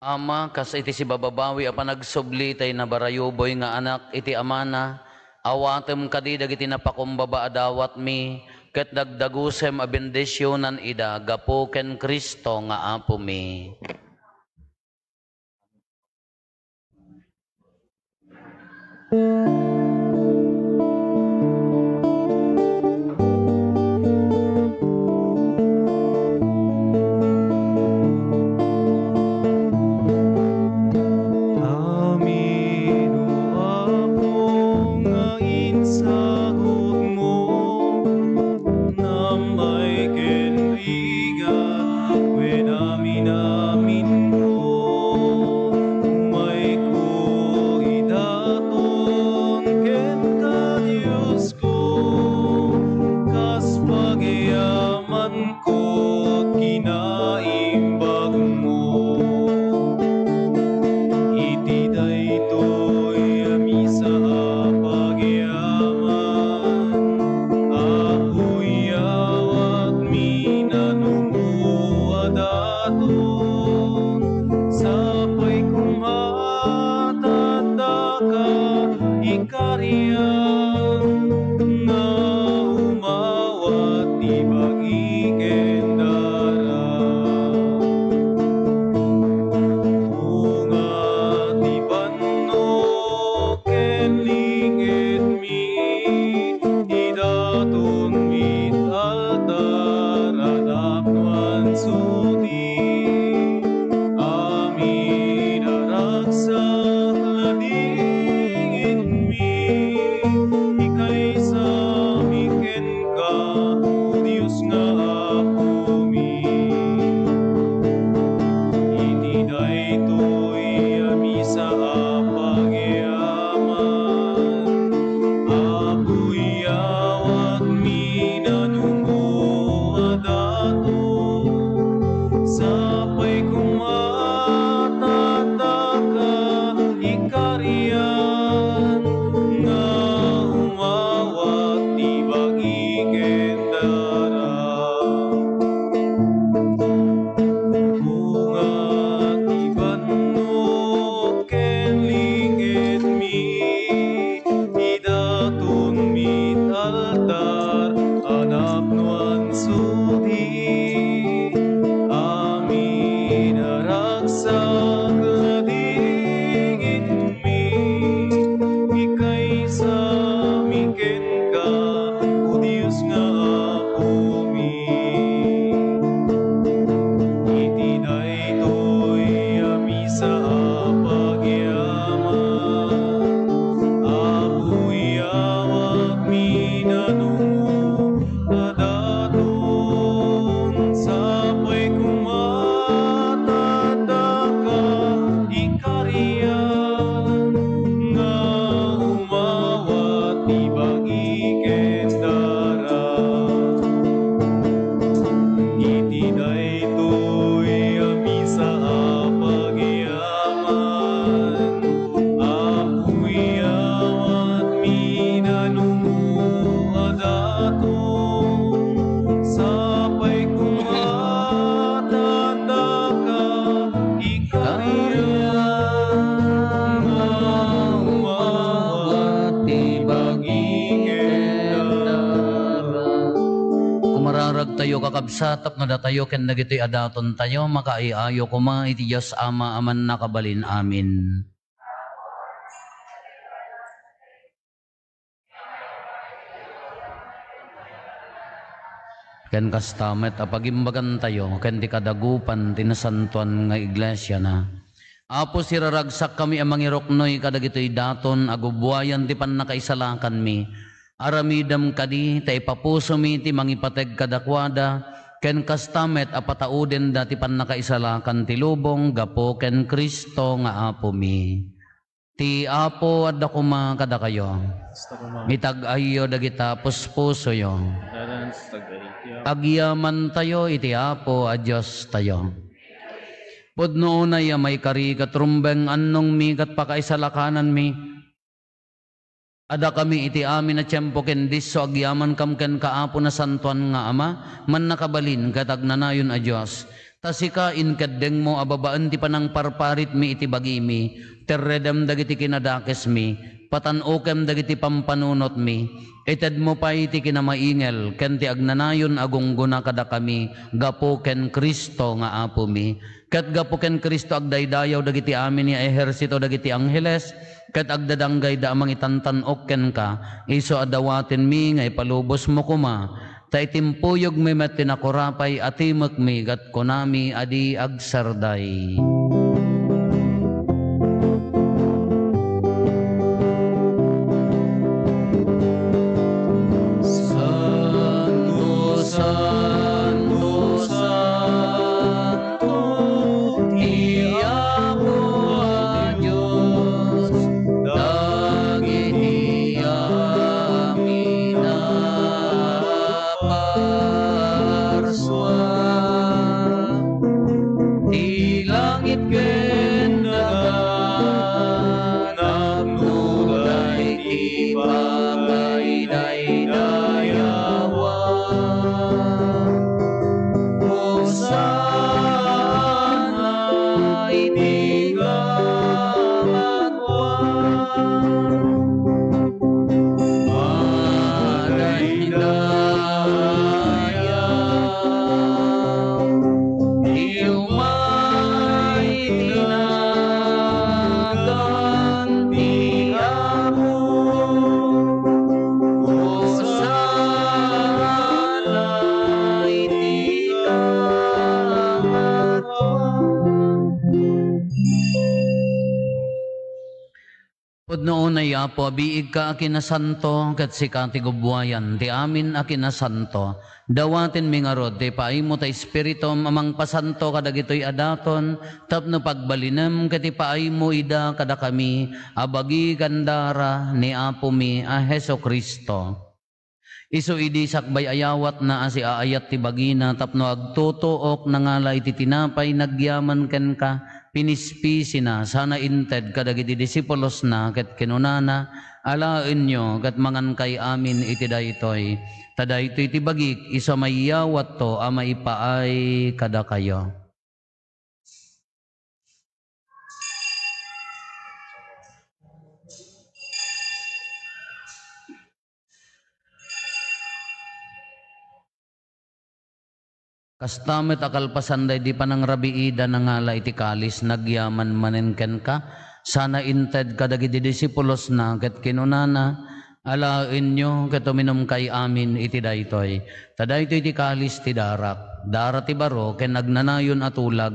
Ama, kas iti sibababawi a panagsubli tay nabarayuboy nga Anak iti Amana, awatem kadi dagiti napakumbaba a dawatmi, ket dagdagusem a bendisionan ida gapu ken Cristo nga Apomi. Amin, O Apo, nga insagutmo, namay ken rigat wen amin-aminko, umayko idaton Yo, kakabsat, tapno datayo ken dagitoy a datontayo, makaay-ayo koma iti Dios Ama a Mannakabalin. Amen. Ken kasta met a pagimbagantayo ken ti kadagupan ti nasantoan nga iglesiana. Apo, siraragsakkami a mangiruknoy kadagitoy daton a gubuayan ti pannakaisalakanmi. Aramidem kadi ta ipapusomi ti mangipateg kadakuada, ken kasta met a pataudenda ti pannakaisalakan ti lubong gapu ken Cristo nga Apomi. Ti Apo adda koma kadakayo. Basta koma. Itag-ayyo dagita puspusoyo. Dadan sa tag-ayyo. Agyamantayo iti Apo a Diostayo. Pudno unay a maikari ket rumbeng annongmi ket pakaisalakananmi. Adda kami iti amin a tiempo ken disso agyamankam kenka, Apo, Nasantoan nga Ama, Mannakabalin ket Agnanayon a Dios. Ta sika, inkeddengmo a babaen ti panangparparitmi iti bagimi, terredem dagiti kinadakesmi, patan-okem dagiti pampanunotmi, itedmo pay ti kinamaingel ken ti agnanayon a gunggona kadakami gapu ken Cristo nga Apomi. Ket gapu ken Cristo, agdaydayaw dagiti amin nga ehersito dagiti angheles, ket agdadanggayda a mangitantan-ok kenka, isu a dawatenmi nga ipalubosmo koma, ta itimpuyogmi met ti nakurapay a timekmi ket kunami a di agsarday. Santo, santo, santo, ti Apo a Dios, dagiti amin a parsua. Ti langit ken daga, napnuday ti pakaidaydayawan. Hosanna iti kamatwan. Madaydayaw ti umay ti nagan ti Apo. Hosanna iti kamatwan. Pudno unay, Apo, a biigka a kinasanto, ket sika ti gubuayan ti amin a kinasanto. Dawatenmi ngarud ti ipaaymo ta Espiritum a mangpasanto kadagitoy a daton tapno pagbalinem ket ipaaymo ida kadakami a bagi ken dara ni Apomi a Jesu-Cristo. Isu idi sakbay a yawatna a siaayat ti bagina tapno agtutuok, nangala iti tinapay, nagyaman kenka, pinispisina, sana inted kadagiti disipulosna, ket kinunana, "Alaenyo ket mangankay amin iti daytoy. Ta daytoy ti bagik, isu a maiyawatto a maipaay kadakayo." Kasta met a kalpasan daydi panangrabiida, nangala iti kalis, nagyaman manen kenka, sana inted kadagiti disipulosna, ket kinunana, "Alaenyo ket uminumkay amin iti daytoy. Ta daytoy ti kalis ti darak, dara ti baro ken agnanayon a tulag,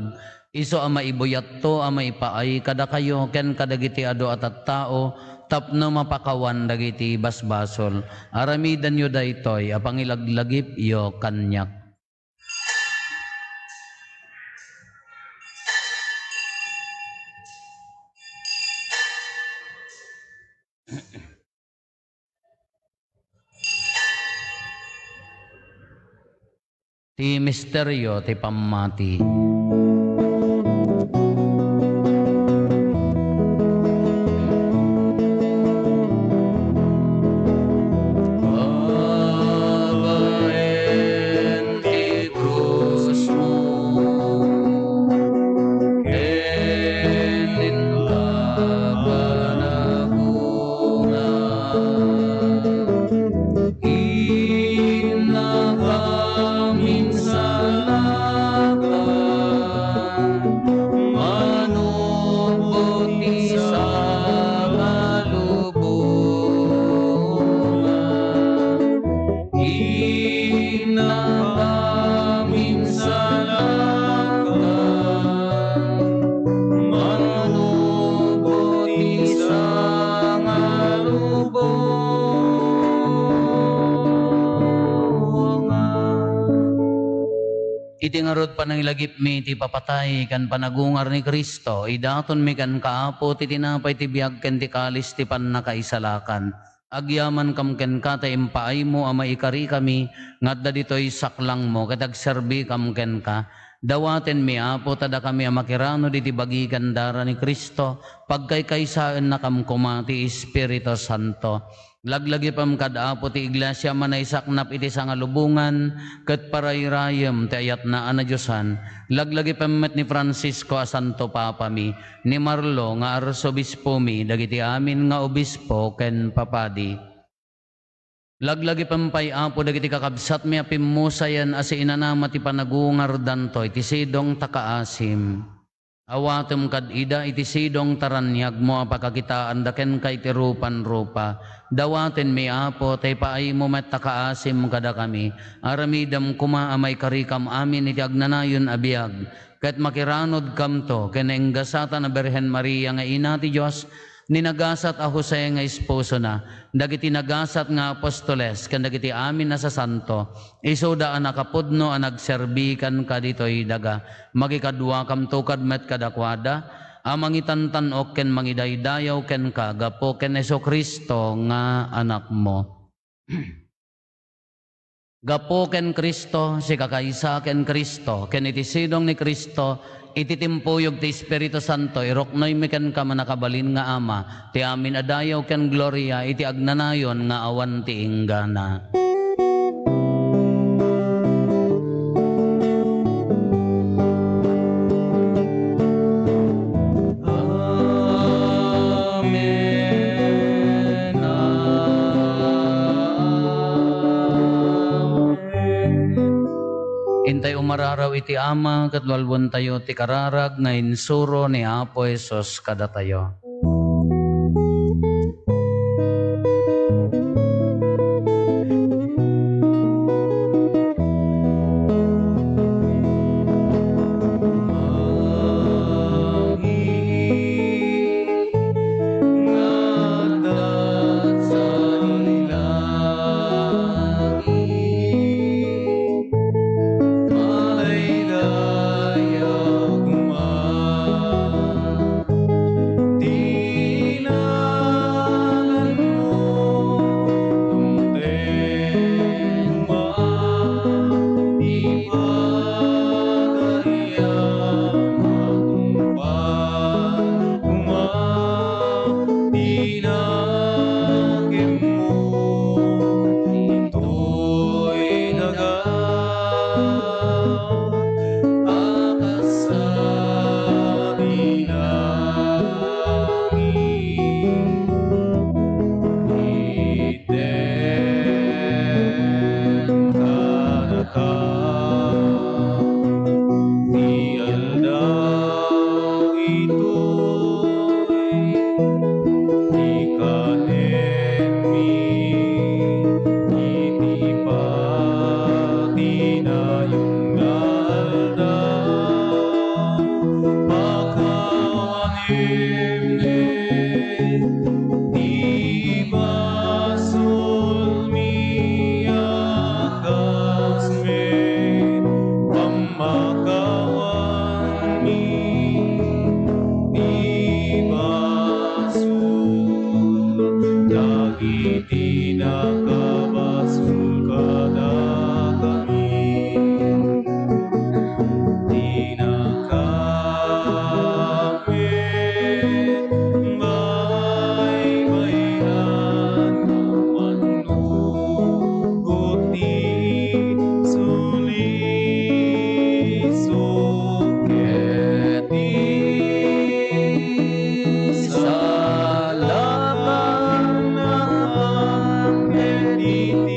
isu a maibuyatto a maipaay kadakayo ken kadagiti adu a tattao tapno mapakawan dagiti basbasol. Aramidenyo daytoy a pangilaglagipyo kaniak." Ti misterio ti pammati. Babaen ti krusmo ken inka panagura, innakam Iti ngarud panangilagipmi ti ipapatay ken panagungar ni Cristo, idatonmi kenka, Apo, ti tinapay ti biag ken ti kalis ti pannakaisalakan. Agyamankam kenka ta impaaymo a maikarikami nga adda ditoy saklangmo ket agserbikam kenka. Dawatenmi, Apo, ta dakami a makiranod iti bagi ken dara ni Cristo, pagkaykaysaennakam koma ti Espiritu Santo. Laglagipem kad Apo ti Iglesia a manaisaknap iti sangalubongan, ket parayrayem ti ayatna a nadiosan. Laglagipem met ni Francisco a Santo Papami, ni Marlo nga Arsobispomi, dagiti amin nga obispo ken papadi. Laglagipem pay, Apo, dagiti kakabsatmi a pimmusayen a siinanama ti panagungardanto iti sidong ta kaasim. Awatem kad ida iti sidong ta raniagmo a pakakitaanda kenka iti rupan-rupa. Dawatenmi, Apo, ta ipaaymo met ta kaasim kadakami. Aramidem koma a maikarikam amin iti agnanayon a biag, ket makiranodkamto ken nainggasatan a Birhen Maria nga Ina ti Dios, ni nagasat a Jose nga esposona, dagiti nagasat nga apostoles, ken dagiti amin a sasanto, isuda a nakapudno a nagserbi kenka ditoy daga. Makikaduakamto kad met kadakuada, a mangitantan-ok ken mangidaydayaw kenka gapu ken Jesu-Cristo nga Anakmo. Gapu ken Cristo, sikakaysa ken Cristo, ken iti sidong ni Cristo, iti timpuyog ti Espiritu Santo, iruknoymi kenka, mannakabalin nga Ama, ti amin a dayaw ken gloria iti agnanayon nga awan ti inggana. Amen. Amen. Intay umararaw iti Ama, ket walwentayo ti kararag nga insuro ni Apo Jesus kadatayo. Ti nakemmo intoy daga a kas sa di langit. Itdan kadaka ti aldaw itoy, ti kanenmi iti patinayon nga aldaw. Pakawanem ti basolmi a kas met pammakawanmi ti basol dagiti nakabasol kadakami. Dinaka met baybay-an no mannukot ti sulisok ket ti salakan ket iti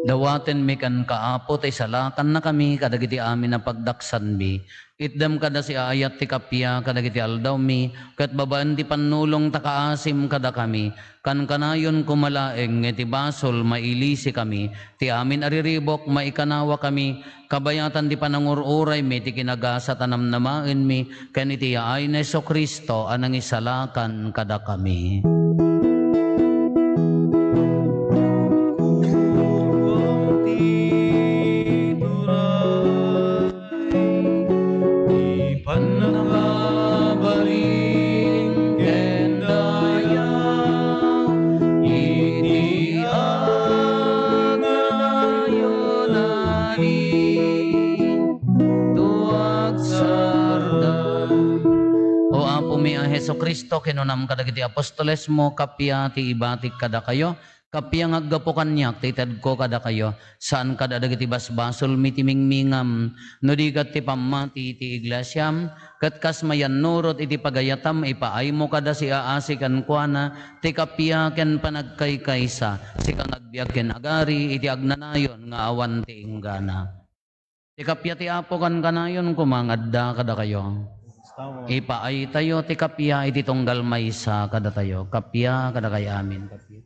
Dawatenmi kenka, Apo, ta isalakannakami kadagiti amin a pagdaksanmi. Itdem kada siaayat ti kappia kadagiti aldawmi, ket babaen ti pannulong ta kaasim kadakami. Kankanayon koma laeng nga iti basol mailisikami. Ti amin a riribuk, maikanawakami, kabayatan ti panangur-uraymi ti kinagasat a namnamaenmi, ken iti yaay ni Jesu-Cristo a nangisalakan kadakami. Cristo, kinunam kadagiti apostolesmo, kappia ti ibatik kadakayo, kappia nga aggapu kaniak ti itedko kadakayo, saan kadagiti basbasolmi ti mingmingam, no di ket ti pammati ti iglesiam, ket kas mayannurot iti pagayatam, ipaaymo kada siaasi kenkuana ti kappia ken panagkaykaysa, sika nga agbiag ken agari iti agnanayon nga awan ti inggana. Ti kappia ti Apo kankanayon koma nga adda kadakayo. Ipaaytayo ti kappia iti tunggal maysa kadatayo. Kappia kadakay amin. Kappia.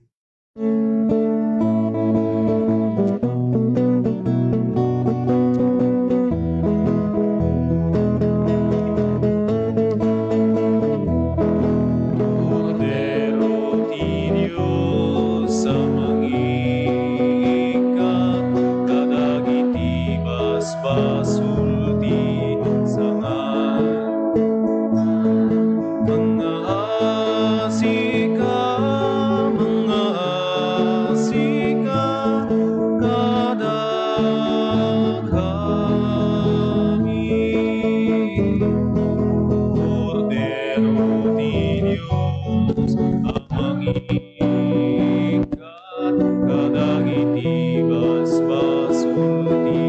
Kordero ti Dios a mangikkat kadagiti basbasol ti sanga. Mangngaasika, mangngaasika kadakami. Kordero ti Dios a mangikkat kadagiti basbasol ti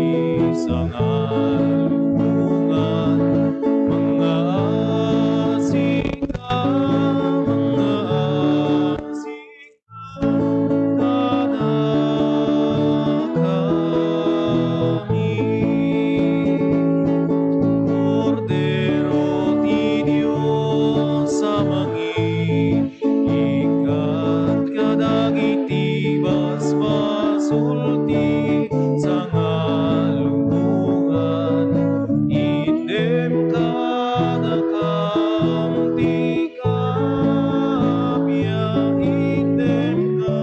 sanga a lubongan, mangngaasika, mangngaasika kadakami. Kordero ti Dios a mangi- Ikkat kadagiti basbasol ti sanga a lubongan, itdem kadakam ti kappia, itdem ka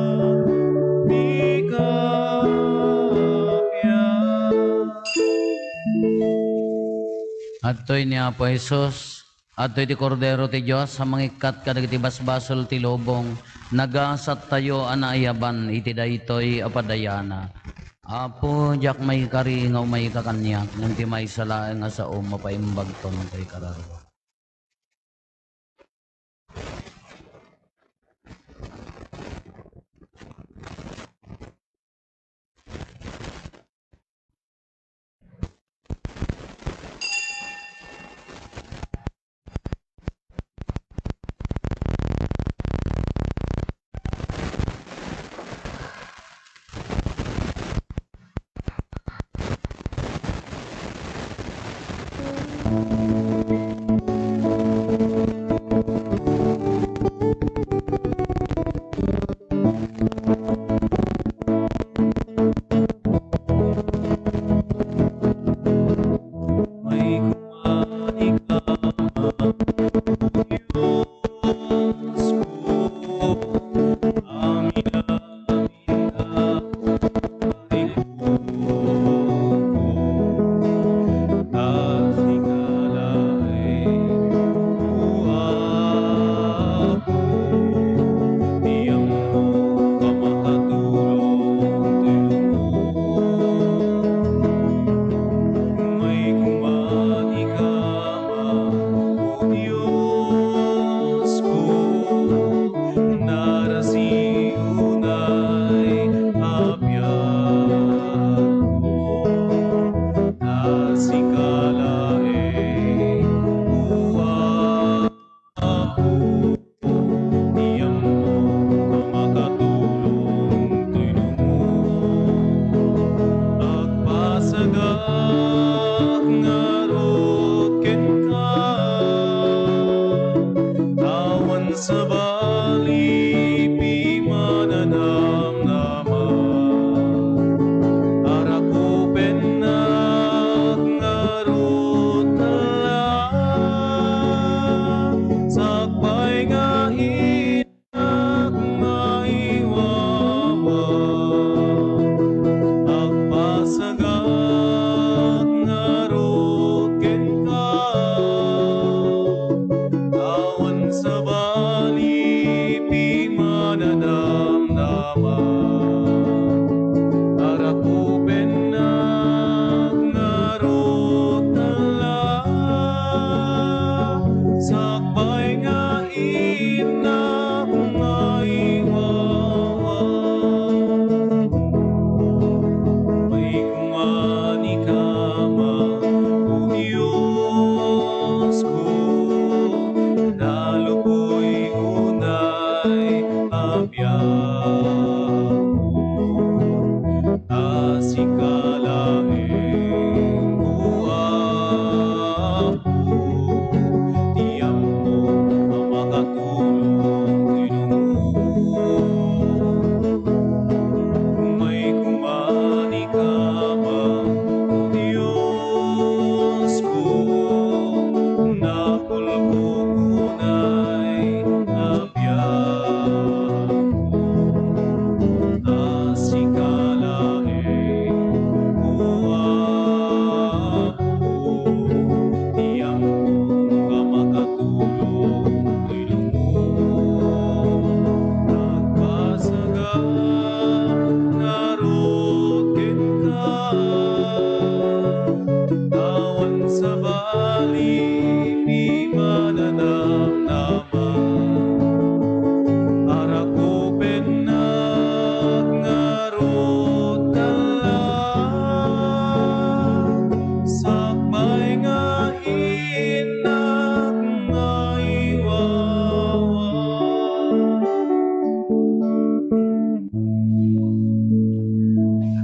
ti kappia. Adtoy ni Apo Jesus. Adtoy ti Kordero ti Dios a mangikkat kadagiti basbasol ti lubong. Nagasattayo a naayaban iti daytoy a padayana. Apo, diak maikari nga umayka kaniak, ngem ti maysa laeng a saom, mapaimbagton ti kararua.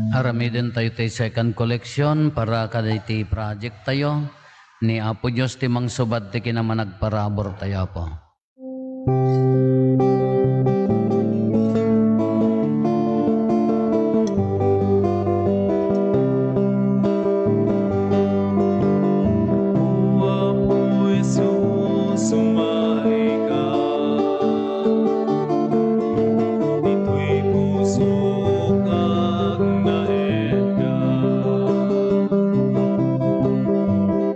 Aramiden tayo ti second collection para kadagiti project tayo. Ni Apo Dios ti mangsubad ti kinamanagparabur tayo, Apo. Apo Jesus, sumaika. Ditoy pusok agnaedda.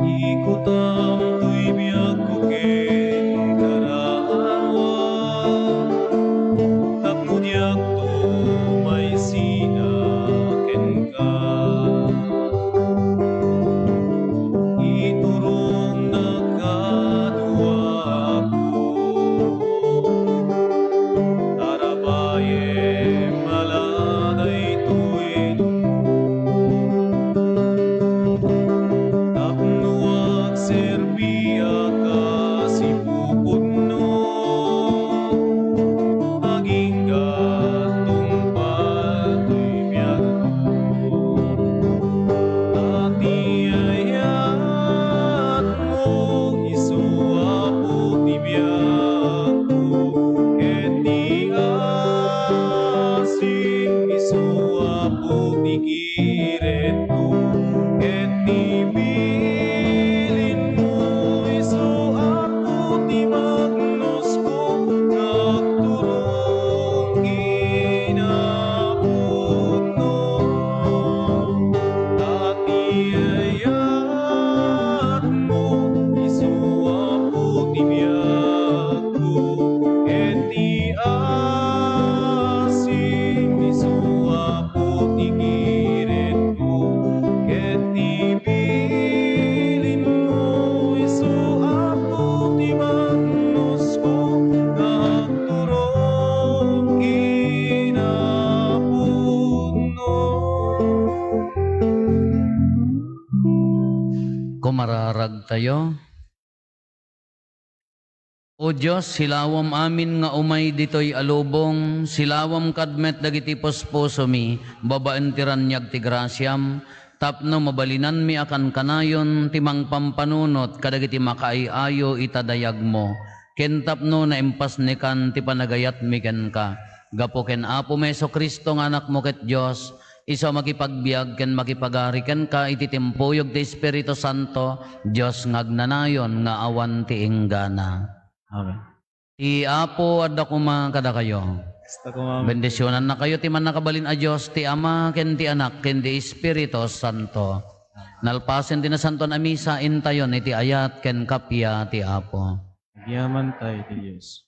Ikutam toy biagko ken karawa. Tapno diakto maisina kenka. Iturongnak kano, Apo. Tarabayem a la daytoy. Tapno agserbiak a sipupudno, agingga tungpal toy biagko. Ta ti ayatmo isu, Apo, ti biagko, ket ti asim isu, Apo, ti kiretko, ket ti bilinmo isu, Apo, ti bagnosko, nga agturong kinapudno. Ta ti ayatmo isu, Apo, ti biagko, ket ti asim isu, Apo, ti kiretko, ket ti bilinmo isu, Apo, ti bagnosko, nga agturong kinapudno. Kumararag tayo. O Dios, silawam amin nga umay ditoy a lubong, silawam kad met dagiti puspusomi babaen ti raniag ti grasiam, tapno mabalinanmi a kankanayon ti mangpampanunot kadagiti makaay-ayo ita dayagmo, ken tapno naimpasnekan ti panagayatmi kenka. Gapu ken Apomi Jesu-Cristo nga Anakmo ket Dios, isu a makipagbiag ken makipagari kenka iti timpuyog ti Espiritu Santo, Dios nga agnanayon nga awan ti inggana. Amen. Ti Apo adda koma kadakayo. Kasta koma. Bendisionannakayo ti Mannakabalin a Dios, ti Ama, ken ti Anak, ken ti Espiritu Santo. Nalpasen ti Nasantoan a Misa, intayon iti ayat ken kappia ti Apo. Agyamankami iti Dios.